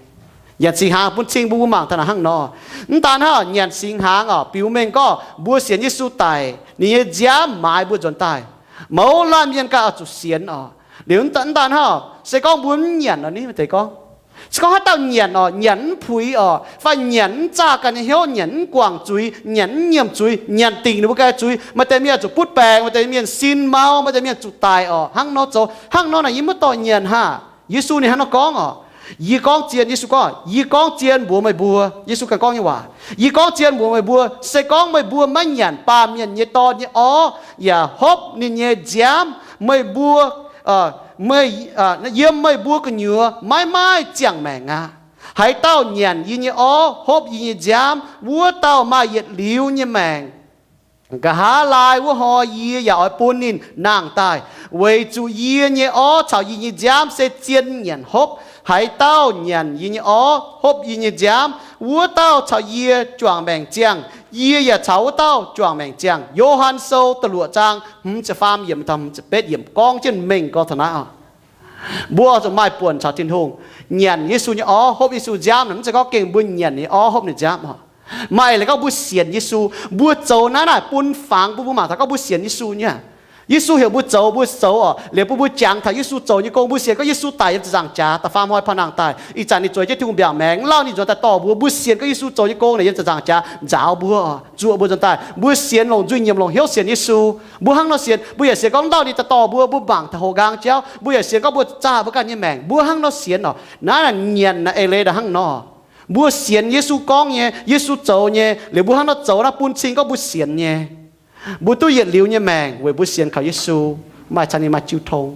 Nyanc singx hnaangx bun cing mbuo, mbuo mangc taux naaic hnangv nor. Mv daan hnangv, nyanc singx hnaangx oc, biux mengh gorngv mbuo sienx Yesu daic, ninh nyei nziaamv maaiz mbuo nzuonx daaih. Mouz laanh mienh ganh oix zuqc sienx oc. Liuz mv daan hnangv, se gorngv mbuo mv nyanc oc, ninh deix gorngv, se gorngv haaix dauh nyanc oc, nyanc mv puix oc, fai nyanc mv zaah ganh nyei hnyouv, nyanc mv guangc zuiz, nyanc mv nyiemc zuiz, nyanc dingc ninh mbuo ganh zuiz, maaih deix mienh zuqc butv baengc, maaih deix mienh sin mau, maaih deix mienh zuqc daic oc. Hnangv nor zoux, hnangv nor naaic yie maiv dorh nyanc hnangv. Yesu ninh hnangv nor gorngv oc. Yie gorngv zien, Yesu gorngv, yie gorngv zien mbuox meih mbuo, Yesu ganh gorngv nyei waac, yie gorngv zien mbuox meih mbuo, se gorngv meih mbuo maiv nyanc Baamh Mienh nyei Dorn nyei orv yaac hopv ninh nyei nziaamv, meih mbuo, meih, yiem meih mbuo gu'nyuoz maiv maaih ziangh maengc aqv. Haaix dauh nyanc yie nyei orv, hopv yie nyei nziaamv, wuov dauh maaih yietc liuz nyei maengc. Nqa'haav laai wuov hnoi yie yaac oix bun ninh nangh daaih, weic zuqc yie nyei orv caux yie nyei nziaamv se zien nyanc hopv. Haaix dauh nyanc yie nyei orv, hopv yie nyei nziaamv, wuov dauh caux yie juangc maengc ziangh, yie yaac caux wuov dauh juangc maengc ziangh. Yo^han Sou da'luoqc zaang hmz ziepc faam yiemc taux hmz ziepc betv yiemc gorngv jienv mengh gorx taux naaiv oc. Mbuo zuqc maaih buonc caux Tin-Hungh. Nyanc Yesu nyei orv, hopv Yesu nziaamv, mv zeiz gorngv gengh mbuo nyanc ninh orv, hopv ninh nziaamv oc. Maaih leiz gorngv mbuo sienx Yesu, mbuo zoux naaiv naaic bun fangx bun mbuo mangc taux gorngv mbuo sienx Yesu nyei. Yesu heuc mbuo zoux, mbuo zoux oc, liuz bun mbuo jangx taux Yesu zoux nyei gong. Mbuo sienx gorngv Yesu daic yiem ziepc nzaangc jaax, da'faam hnoi paan nangh daaih, ih zanc ninh zueiz jienv Tin-Hungh mbiaauc maengx, lauh ninh nzuonx daaih dorh mbuo. Mbuo sienx gorngv Yesu zoux nyei gong naaic yiem ziepc nzangc jaax nzaaux mbuo, zuoqc mbuo nzuonx daaih. Mbuo sienx longc nzuih nyiemc, longc hnyouv sienx Yesu. Mbuo hnangv nor sienx. Mbuo yaac sienx gorngv lauh ninh daaih dorh mbuo, mbuo mangc taux houx nqaang jauv. Mbuo yaac sienx gorngv mbuo zaah mbuo ganh nyei maengc. Mbuo hnangv nor sienx oc. Naaiv nyanc naaic eix leiz naaic hnangv nor. Mbuo sienx Yesu gorngv nyei, Yesu zoux nyei, liuz mbuo hnangv nor zoux naaiv bun cing gorngv mbuo sienx nyei. Mbuo duqv yietc liuz nyei maengc weic mbuo sienx kaux Yesu, maaih caux ninh maaih jiu tong.